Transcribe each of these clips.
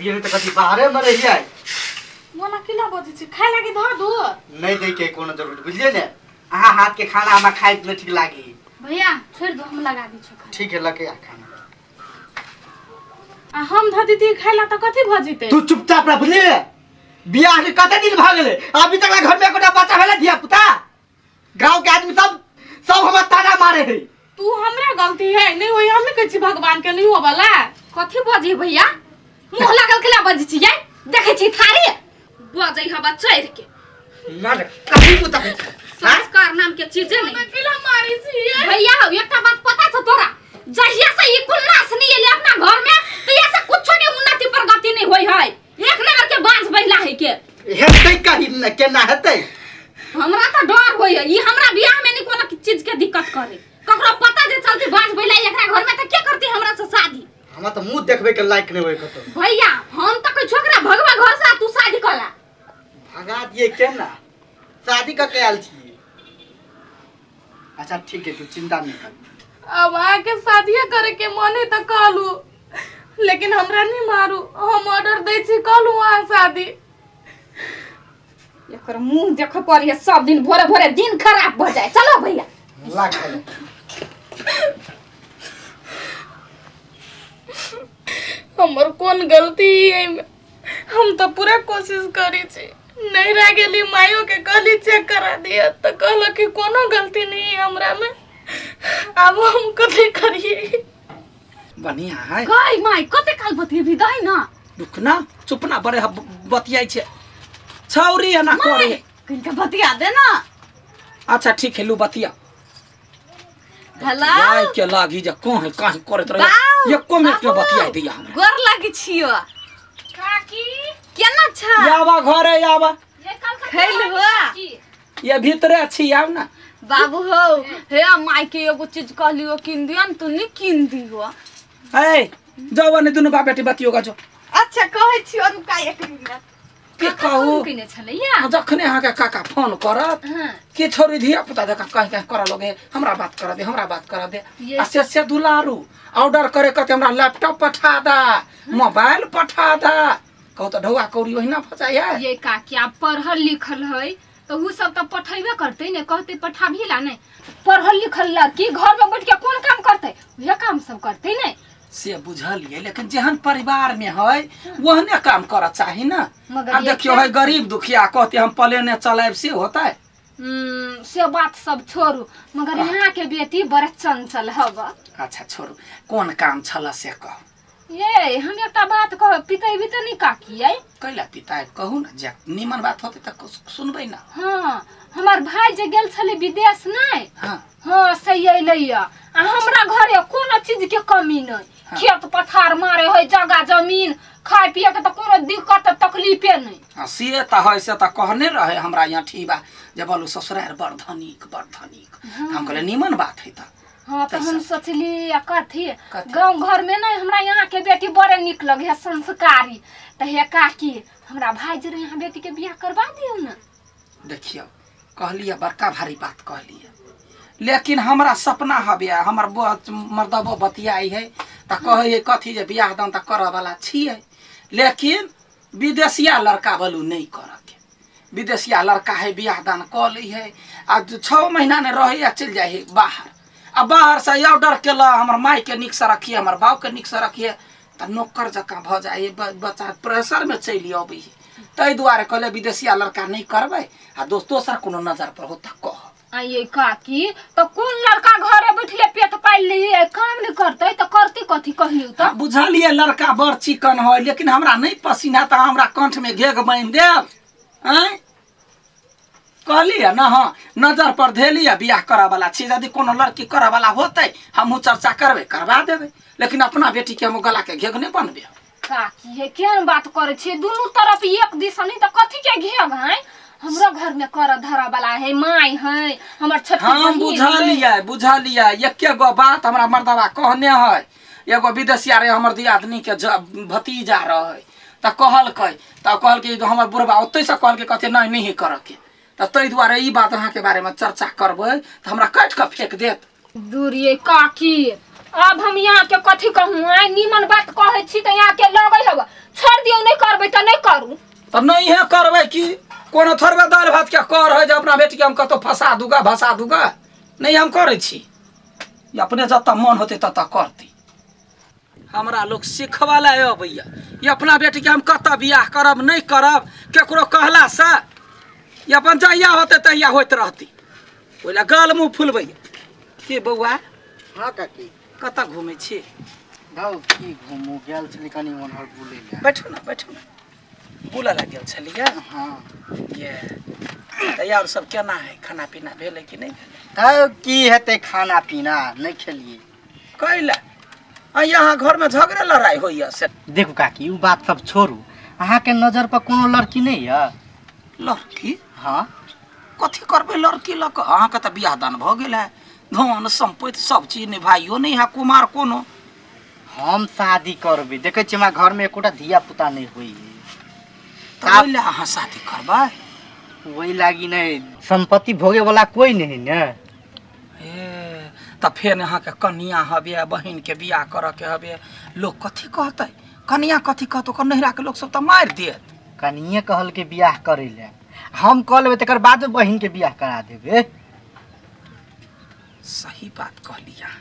दिए नहीं तऽ कथी बाहरे मे रहियै। मोना किला बजै छी, खाय लागी धऽ दू। नहीं दै के कोनो जरूरत, बुझलियै ने? अहाँ हाथ के खाना हमरा खाइत नहीं ठीक लागी। भैया छोड़ दो, हम लगा दी छो खाना। ठीक है, लके आ खाना। आ हम धऽ दीती खाय ला तऽ कथी भऽ जेतै? तू चुपचाप रह, बुझलियै ने? बियाह के कते दिन भऽ गेलै, अभी तक घर में एकोटा बच्चा भेलै धिया पुता? गांव के आदमी सब सब हमरा ताना मारे है। तू हमरा गलती है नहीं होई, हम नहीं कहै छी भगवान के नहीं होबला। कथी बजै भैया? मुँह लागल केला बजै छी यै? देखै छी थारी बजै हवा चढ़ के। ना रे, कथी मुँह तकै छी? संस्कार नाम के चीजे नहीं। केला मारी छी यै? भैया हौ, एकटा बात पता छौ तोरा? जहिया से ई कुन्नास नहीं एले अपना घर में, तहिया से कुछो के उन्नति प्रगति नहीं होई है। एक नंबर के बांझ बहिला है के। हेतै कही न, केना हेतै? हमरा तऽ डर होई है ई हमरा बियाह में नहीं कोनो चीज के दिक्कत करे। ककरो पता जे चलती बांझ बहिला एकरा घर में तऽ के करती हमरा से शादी? हमरा तऽ मुंह देखबै के लायक नहीं होय कतौ। भैया हम तऽ कहै छोकरा भगवा घर से आ तू शादी कला। भगा दिए केना? शादी कऽ के आयल छी। अच्छा ठीक है, तू चिंता नहीं कर। अब आके शादिये करे के मन है तो कहलू, लेकिन हमरा नहीं मारू, हम ऑर्डर दै छी कहलू अहाँ शादी। एकर मुंह देख पड़ी है सब दिन भोरे भोरे दिन खराब भ जाए। चलो भैया। ला खाले। हमर कोन गलती है? हम तो पूरा कोशिश करी छी। नहीं रह गेली, माइयो के कहली चेक करा दिया तो कहल कि कोनो गलती नहीं है हमरा में। अब हम कथी करिए? बढ़िया है। गई माई कते काल बतियेबी दही ना। रुक ना, चुप ना, बड़े बतियाई छे छौरी एना करे। किनके बतिया दे ना। अच्छा ठीक है, लू बतिया। हेलो। बतियाई के लागी जे कहीं कहीं करैत रहे। बाउ, एको मिनट ने बाबू, बतियाई दिया हमरा। गोर लागी छियो। काकी केना छा? आवा घरे आवा। खैल हुआ? ये भीतरे छी, आव ना। बाबू हो, हे माई के एगो चीज कहलियो किन दियो न, तू नहीं किन दियो। ए जाओ ने दुनू बाप बेटी बतियो गा जो। अच्छा कहै छियो, रुका एक मिनट। के कहू? केने छलैया? जखने अहाँके काका फोन करत के छोरी धिया पुता जकाँ कहीं कहीं करऽ लगे, हमरा बात करऽ दे, हमरा बात करऽ दे। आ से से दुलारू ऑर्डर करे कहते हमरा लैपटॉप पठा दा, मोबाइल पठा दा। कहू तऽ ढौआ कौड़ी ओहिना फँसाइ है। ये काकी आब पढ़ल लिखल है तो उ सब तो पठेबे करते ने, कहते पठाबी ला नहीं। पढ़ल लिखल लड़की घर में बैठ के कोन काम करते? उहे काम सब करते ने। से बुझलिए, लेकिन जेहन परिवार में है ओहने काम करऽ चाही ना। मगर आब ये देखियो है गरीब दुखिया कहते हम प्लेने चलायब से होता है? से बात सब छोड़ू, मगर यहाँ के बेटी बड़ा चंचल हब। अच्छा छोड़ू, कोन काम छल से कहू। ये हम एकटा बात कह, पितेबी तऽ नहीं काकी? ये कैला पिताएब? कहू ना, जे नीमन बात होते तऽ सुनबै ना। हाँ, हमर भाई जे गेल छलै विदेश नहीं? हाँ। हाँ से अयलै आ हमरा घरे कोनो चीज के कमी नहीं। हाँ। खेत पथार मारे है, जगह जमीन, खाय पिए के तऽ कोनो दिक्कत तकलीफे नहीं। हाँ, से तऽ है, से तऽ कहने रहे हमरा यहाँ ठीबा जे बोलू ससुरार बड़ धनिक बड़ धनिक। हम कहले नीमन बात है तऽ। हाँ तो हम सोचली आ कथी कथी? गाँव घर में नहीं हमरा यहाँ के बेटी बड़े निक लगे है, संस्कारी। तो हे काकी हमरा भाई जरे यहाँ बेटी के बियाह करवा दियौ ना। देखियौ कहलिए बड़का भारी बात कहलिए, लेकिन हमरा सपना हबे, हमर मर्दबो बतियाई है तऽ कहै है कथी जे बियाह दान तऽ करऽ वाला छियै, लेकिन विदेशिया लड़का बोलू नहीं करऽ के। विदेशिया लड़का है बियाह दान कऽ लै है आ 6 महीना ने रहै आ चलि जाइ है बाहर, आ बाहर से ऑर्डर केलक हमर मायके नीकसँ रखिए, हमर बापके नीकसँ रखिए, तऽ नौकर जकाँ भऽ जाइ है, बच्चा प्रेशरमे चलि अबै है। ताहि दुआरे कहलियै विदेशिया लड़का नहि करबै आ दोसर कोनो नजर पर हो तऽ कह। आ ये काकी तो कोन लड़का घरे बैठले पेट पालि लिए काम नहीं करते तो करते कथी कहियो तो? हाँ, बुझलिए लड़का बड़ चिकन है, लेकिन हमरा नहीं पसीना तऽ हमरा कंठ में घेघ बान्हि देब। आँय कहलियै ना, हाँ नजर पर धेलियै बियाह करऽ वाला छी, यदि कोनो लड़की करऽ वाला होतै हमहूँ चर्चा करबै, करबा देबै, लेकिन अपना बेटी के हम गला के घेघ नहि बनबै। काकी हे केहन बात करै छियै, दुनू तरफ एक दिस नहीं तऽ कथी के घेघ है? हमरो घर में कर धरऽ वाला है, माय है, हमर छोटकी हम बहिन है। बुझलियै, बुझलियै, एके गो बात हमरा मर्दबा कहने है, एगो विदेशिया रहे हमर दियादनी के भतीजा रहे तऽ कहलकै, तऽ कहलकै जे हमर बुढ़बा ओतहिसँ कहलकै कथी नहि नहि करऽके, तऽ ताहि दुआरे ई बात अहाँके बारेमे चर्चा करबै तऽ हमरा काटि कऽ फेक देत। दूर ये काकी, अब हम यहाँ के कथी कहूँ? आइ नीमन बात कहै छी तऽ यहाँ के लगै हब, छोड़ दियौ करू। तऽ नहिए करबै की? कोनो थोड़बे दालि भात के कर है जे अपना बेटीके हम कतहु फंसा दूगा भसा दूगा? नहि हम करै छी, ई अपने जतऽ मन होतै ततऽ करतै। हमरा लोक सिखबऽ लए अबैया ई अपना बेटीके हम कतऽ बियाह करब नहि करब, केकरो कहलासँ ई अपन जहिया होतै तहिया होइत रहतै। ओहि लए गाल मुँह फुलबैया। के बौआ? हाँ काकी। कतऽ घूमै छी? धौ की घूमू, गेल छली कनी ओन्हर बुलै लए। बैठू ने, बैठू ने। बुलऽ लए गेल छलियै? हाँ। ये तऽ आर सब केना है, खाना पीना भेलै कि नहि भेलै? धौ की हेतै खाना पीना, नहि खेलियै। कैला आ यहाँ घरमे झगड़े लड़ाइ होइया से? देखू काकी, ओ बात सब छोड़ू, अहाँके नजर पर कोनो लड़की नहि यऽ? लड़की? हाँ। कथी करबै लड़की लऽ कऽ? अहाँके तऽ बियाह दान भऽ गेल है, धन सम्पत्ति सब चीज नहि, भाइयो नहि है कुमार कोनो। हम शादी करबै, देखै छियै हमरा घरमे एकोटा धिया पुता नहि होइ। तऽ ओहि लए अहाँ शादी करबै? ओहि लागी नहि, सम्पत्ति भोगे वाला कोई नहीं ने। हे तऽ फेर अहाँके कनिया हबे, बहिनके बियाह करऽके हबे, लोक कथी कहतै? कनिया कथी कहतै? ओकर नैहराके लोक सब तऽ मारि देत। कनिये कहलकै बियाह करै लए, हम कऽ लेबै तकर बाद बहिनके बियाह करा देबै। सही बात कहली अहाँ।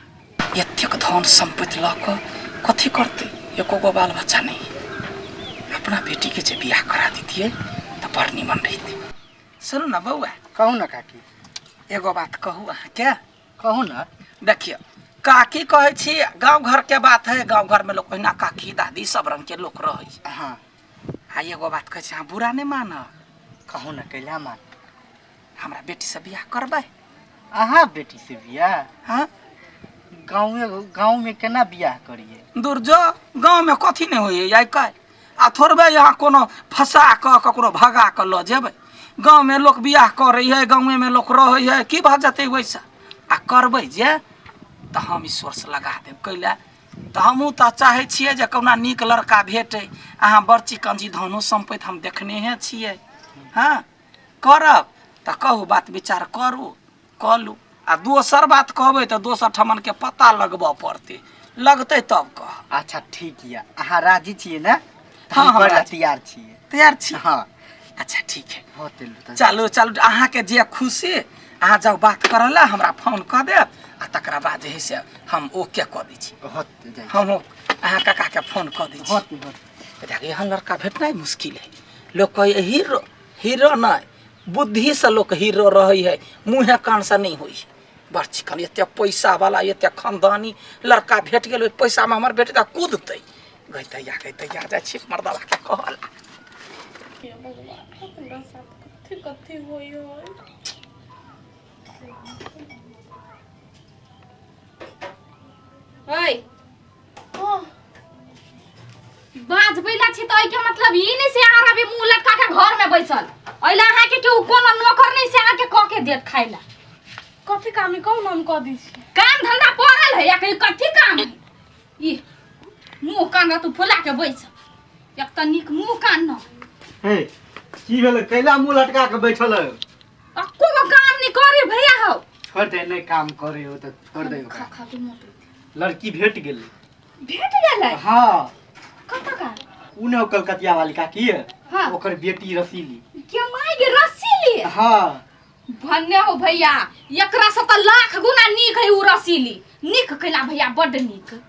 एतेक धन सम्पत्ति लऽ कऽ कथी करतै? एको गो बाल बच्चा नहि। अपना बेटीके जे बियाह करा दितियै तऽ बड़ निमन रहितै। सुनू ने बौआ। कहू ने काकी। एगो बात कहू अहाँके? कहू ने। देखियौ काकी कहै छी, गाँव घरके बात है, गाँव घरमे लोक ओहिना काकी दादी सब रङ्गके लोक रहै। हाँ। आ एगो बात कहै छी, अहाँ बुरा नहि मानब। कहू ने, कैला मान? हमरा बेटीसँ बियाह करबै? अहाँ बेटी से बियाह? हाँ। गाँवे गाँवमे केना बियाह करिए? दूर जो, गाँवमे कथी नहि होइए आइ काल्हि। आ थोड़बे यहाँ कोनो फंसा कऽ ककरो भगा कऽ लऽ जेबै? गाँवमे लोक बियाह करै है, गाँवेमे लोक रहै है, की भऽ जेतै ओहिसँ? आ करबै जे तऽ हम ईश्वरसँ लगा देब। कैला तऽ हमहूँ तऽ चाहै छियै जे कहुना नीक लड़का भेटै। अहाँ बड़ चिकन धनो सम्पत्ति हम देखनेहे छियै। हँ करब तऽ कहू, बात विचार करू, कऽ लू। आ दोसर बात कहबै तऽ दोसर ठमनके पता लगबऽ पड़तै, लगतै तब कह। अच्छा ठीक यऽ, अहाँ राजी छियै ने? हाँ, हम हम करै लए राजी। तैयार छियै। तैयार छी? हाँ। अच्छा ठीक है। होतै तऽ चलू चलू, अहाँके जे खुशी। अहाँ जाउ बात करऽ लए, हमरा फोन कऽ देब आ तकरा बाद जे है से हम ओके कऽ दै छी। होतै, जाइ छी। हम अहाँ काकाके फोन कऽ दै छी। होतै होतै। देख, एहन लड़का भेटनाइ मुश्किल है। लोक कहै हीरो, हीरो नहि, बुद्धिसँ लोक हीरो रहै है, मुँहे कानसँ नहि होइ है। बड़ चिकन एते पैसा वाला एते खानदानी लड़का भेट गेल, ओहि पैसामे हमर बेटी तऽ कूदतै। गई तैया गई तैया जाइ छी मर्दवा के कहला। हे भगवान, हमरा साथ कथी कथी होइ है? ओए हाँ। बाजबै ला छी तऽ एहिके मतलब ई नहि से अहाँ रहबै मुँह लटका के घर में बैसल। एहि ला अहाँके केओ कोनो नौकर नहि से अहाँके कऽ के देत खाइ ला। कथी काम है? कहू ने, हम कऽ दै छी। काम धंधा पड़ल है या कहीं कथी काम है? ई मुँह कान तू फुला के बैस, एक तऽ नीक मुँह कान न। हे की भेलै, कैला मुँह लटका के बैठल है? आ कोनो काम नहीं करे भैया हो। छोड़ दे, नहि काम करे हो तऽ छोड़ दे खा ओकरा। खा के मोट। लड़की भेट गेलै। भेट गेलै? हाँ। कतऽ का? उ ने कलकतिया वाली काकी है। हाँ। ओकर बेटी रसीली। के माय गे, रसीली? हाँ। भन्ने हो भैया, एकरा से तऽ लाख गुना नीक है उ रसीली। नीक कैला भैया, बड्ड नीक।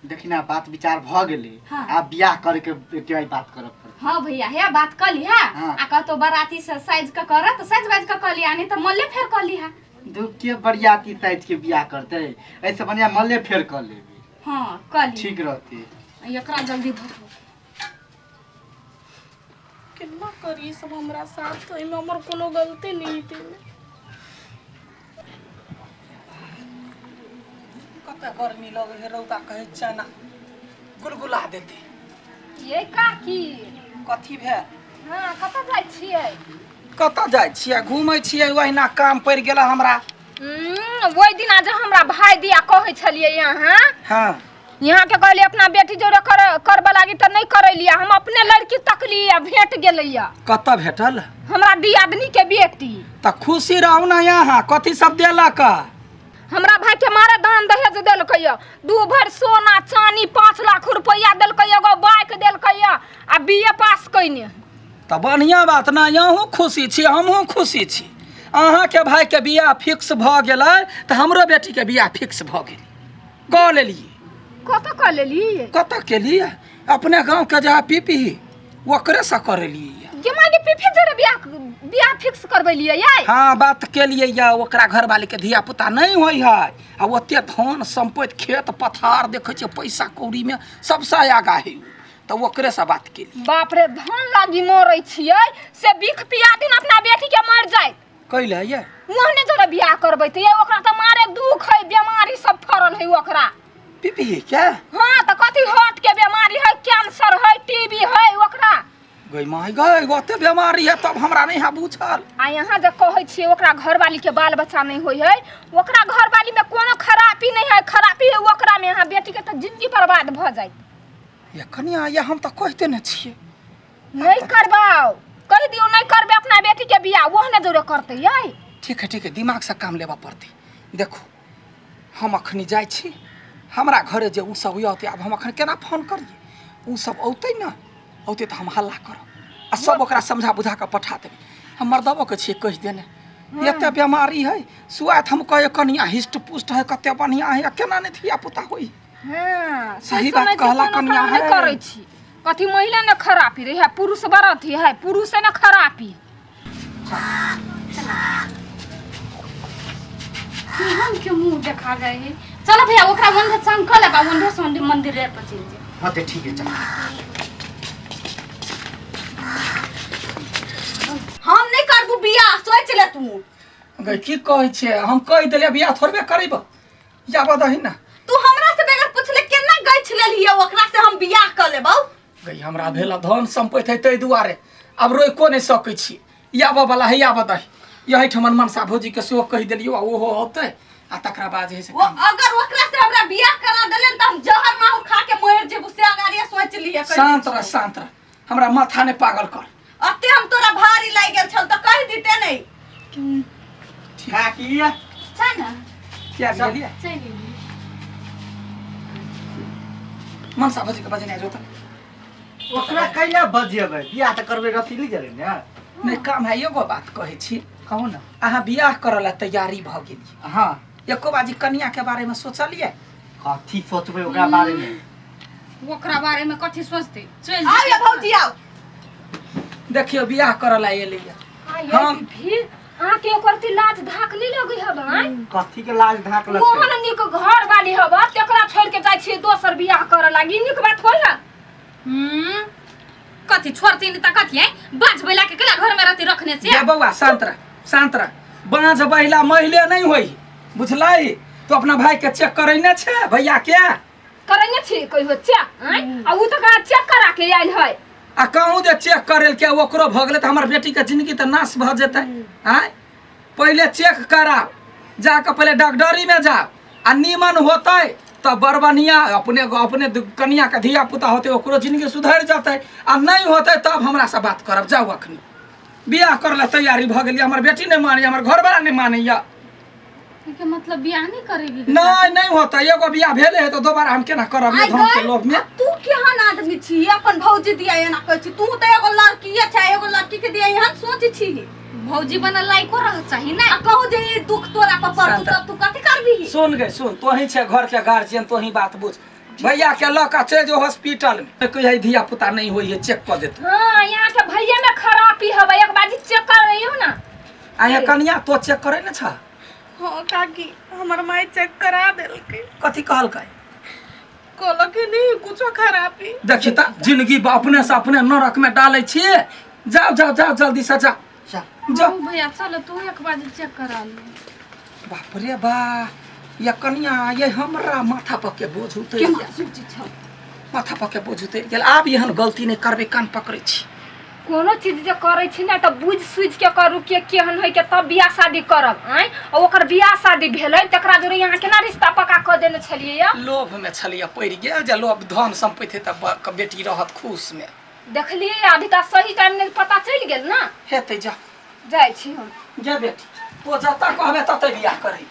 देखी ना, बात विचार भऽ गेलै। हाँ। आब बियाह करे के के बात करऽ पड़तै। हाँ भैया, हे बात कऽ लिहा। हाँ। आ कहतो बाराती से साइज के करत तऽ साइज बाज के कऽ लिहा, नहीं तऽ मल्ले फेर कऽ लिहा। धूप के बरियाती साइज के बियाह करतै, ऐसे बढ़िया मल्ले फेर कऽ लेबै। हाँ कऽ लिहा, ठीक रहतै। एकरा जल्दी धो। केना करी सब हमरा साथ? एहिमे हमर कोनो गलती नहि हेतै। कते गर्मी लगै है, रौदा कहै चना गुलगुला देते। ये काकी। कथी भेल? हाँ, कतऽ जाइ छियै? कतऽ जाइ छियै? घूमै छियै ओहिना, काम पड़ि गेल हमरा। ओहि दिना जे हमरा भाय दिया कहै छलियै अहाँ। हाँ। यहाँ के कहलियै अपना बेटी जोड़े कर करबऽ लागी तऽ नहि करैलियै। हम अपने लड़की तकली आ भेट गेलैया। कतऽ भेटल? हमरा दियादनी के बेटी। तऽ खुशी रहू ने। यहाँ कथी सब देलक? हमरा भाई के मारे दान दहेज देलकै, 2 भरि सोना चानी, 5 लाख रुपया देलकै, एगो बाइक देलकै आ बियाह कैने है। तऽ बढ़िआँ बात ने, अहूँ खुशी छी हमहूँ खुशी छी। अहाँके भाइके बियाह फिक्स भऽ गेलै तऽ हमरो बेटीके बियाह फिक्स भऽ गेलै, कऽ लेलियै। कतऽ कऽ लेलियै? कतऽ केलियै? अपने गाँवके जे पीपी ओकरेसँ करेलियै। गे माय गे, पीपी जोरे बियाह बियाह फिक्स करबेलियै यै? हाँ, बात केलियै या। ओकरा घरवालीके धिया पुता नहि होइ है आ ओते धन सम्पत्ति खेत पथार देखै छियै, पैसा कौड़ीमे सबसँ आगा है, तऽ ओकरेसँ बात केलियै। बाप रे, धन लागी मरै छियै से बिख पिया दिन अपना बेटी के मर जाइत। कैले ये? ओहने जोरे बियाह करबै तऽ ये ओकरा तऽ मारे दुख है, बीमारी सब फरल है ओकरा। पीपी क्या? हाँ तऽ कथी हार्ट के बीमारी है, कैंसर है, टीबी है ओकरा। गई माय गई, ओते बीमारी है तब हमरा नहीं है बुझल। आ यहाँ जे कहै छियै ओकरा घरवाली के बाल बच्चा नहीं होइ है, ओकरा घरवाली में कोनो खराबी नहीं है, खराबी है ओकरा में, यहाँ बेटी के तऽ जिंदगी बर्बाद भऽ जाइत। ये कनिया ये हम तऽ कहिते ने छियै। नहीं करबाओ, कहि दियौ नहीं करबे अपना बेटी के बियाह, ओहने जोरे करतै यै। ठीक है ठीक है, दिमाग से काम लेबऽ पड़तै। देखो हम अखनी जाइ छी, हमरा घरे जे ओ सब औतै, आब हम अखन केना फोन करियै? ओ सब औतै ने, औतै तऽ हम हल्ला करब आ सब ओकरा समझा बुझा कऽ पठा देबै। हम मर्दबोके छियै कहि देने, एते बीमारी है सुआत, हम कहियै कनिया हिष्ट पुष्ट है, कते बढ़िआँ है, आ केना नहि धिया पुता होइ। हाँ, सही सोच बात समझ के कहला कोनो कनिया काम नहीं है। करै छी। कथी महिला ने खरापी रहे है, पुरुष बड़ अथी है, पुरुष ने खरापी। हम के मुंह देखा गए है। चलो भैया ओकरा ओंधे संग कऽ लेबा, ओंधे से ओंधे मंदिर रे पर चलि जाए। हाँ तो ठीक है, चल। हम नहीं करबू बियाह, सोच ले तू। गई की कहै छियै? हम कहि देलियै बियाह थोड़बे करैब, याबऽ दही ना। तू हमरा से बगैर पूछले केना गछि लेलियै ओकरा से हम बियाह कऽ लेबौ? गई हमरा भेल धन सम्पत्ति है ताहि दुआरे आब रोकियो नहि सकै छी। याबऽ वाला है याबऽ दही। यही ठमन मनसा भौजी के सेहो कहि देलियै आ ओहो औतै आ तकरा बाद जे है से वो अगर ओकरा से हमरा बियाह करा देले त हम जहर माहौल खा के मर जेबू, से अगाड़िया सोच लिहे। शांत रह, शांत रह, हमरा माथा नहि पागल कर। अते हम तोरा भारी लागि गेल छल त कहि दिते नहीं। काकी चल ना। क्या गेलियै? चलि एलियै। मनसा भौजी के बजेने जो तऽ। ओकरा कैला बजेबै? बियाह तऽ करबै रसीली जरे ने। नहि काम है, एगो बात कहै छी। कहू ना। अहाँ बियाह करऽ ला तैयारी भऽ गेलियै? हाँ। एको बाजी कनिया के बारे में सोचलियै? कथी सोचबै ओकरा बारे में? ओकरा बारे में कथी सोचते, चलि आउ ये भौजी आउ। देखियौ बियाह करऽ ला एलैया। हम फिर अहाँके ओकर अथी लाज धाक नहीं लगै हब आँय? कथी के लाज धाक लगतै? ओहन नीक घर वाली हब तेकरा छोड़ के जाइ छियै दोसर बियाह करऽ लागी, नीक बात होय है? हम्म, कथी छोड़ती नहीं त कथी है, बाज बैला के केला घर में रहती रखने से। ये बौआ शांत रह, शांत रह। बाँझ बहिला महिले नहीं होई, बुझलै? तो अपना भाई के चेक करैने छै भैया के? करैने छी कहियो चेक आँय? आ उ तऽ कहाँ चेक करा के आयल है। आ कहूँ जे चेक करेल के ओकरो भऽ गेलै तऽ हमर बेटी के जिंदगी तऽ नाश भऽ जेतै आँय। पहिले चेक कराउ, जाकऽ पहिले डॉक्टरी में जाउ आ नीमन होतै तऽ बड़ बढ़िआँ, अपने अपने कनिया के धिया पुता होतै ओकरो जिंदगी सुधरि जेतै, आ नहि होतै तब हमरासँ बात करब। जाउ अखनी बियाह करऽ लए तैयारी भऽ गेलियै, हमर बेटी नहि मानैया, हमर घरवाला नहि मानैया। के मतलब बियाह नहीं करेबी? नहीं नहीं होता, एगो बियाह भेले है तो दोबारा हम केना करब? ये आई धन के गई, लोभ में। आ तू केहन आदमी छी? अपन भौजी दिया एना कहै छी, तू तऽ एगो लड़की छै, एगो लड़की के दिया एहन सोच छी? भौजी बनल लायको रह चाही ना। आ कहू जे ई दुख तोरा पर पड़तौ शांत। तब तू कथी करबी? सुन गे सुन, तोही छे घर के गार्जियन, तोही बात बुझ। भैया के लऽ कऽ चलि जो हॉस्पिटल में, कहिया धिया पुता नहीं होई है चेक कऽ देतौ। हाँ, यहाँ के भैया में खराबी हवे, एक बाजी चेक कर रही हो ना। आ ये कनिया तो चेक करे ने छा? हाँ काकी, हमर माय चेक करा देलकै। कथी कहलकै? कहलक कि नहीं कुछो खराबी। देखी त जिंदगी अपने से अपने नरक में डालै छी। जाओ जाओ जाओ जल्दी से जाओ। चल। जाओ। भैया चलो तू एक बाजी चेक करा ले। बाप रे बा, ये कनिया ये हमरा माथा पर के बोझ उतरि गेल, माथा पर के बोझ उतरि गेल। आब एहन गलती नहि करबै, कान पकड़ै छी। कोनो चीज जे करै छी ने तऽ बुझि सुझि के करू के केहन होइ के तब बियाह शादी करब आँय। आ ओकर बियाह शादी भेलै तकरा जोरे यहाँ केना रिश्ता पक्का कऽ देने छलियै या? लोभ में छलियै पड़ि गेल, जे लोभ धन सम्पत्ति तऽ बेटी रहत खुश में। देखलियै अभी तऽ सही टाइम नहि पता चलि गेल ना। हेतै जा। जाइ छी हम। जा बेटी, तो जतऽ कहबे ततै बियाह करै।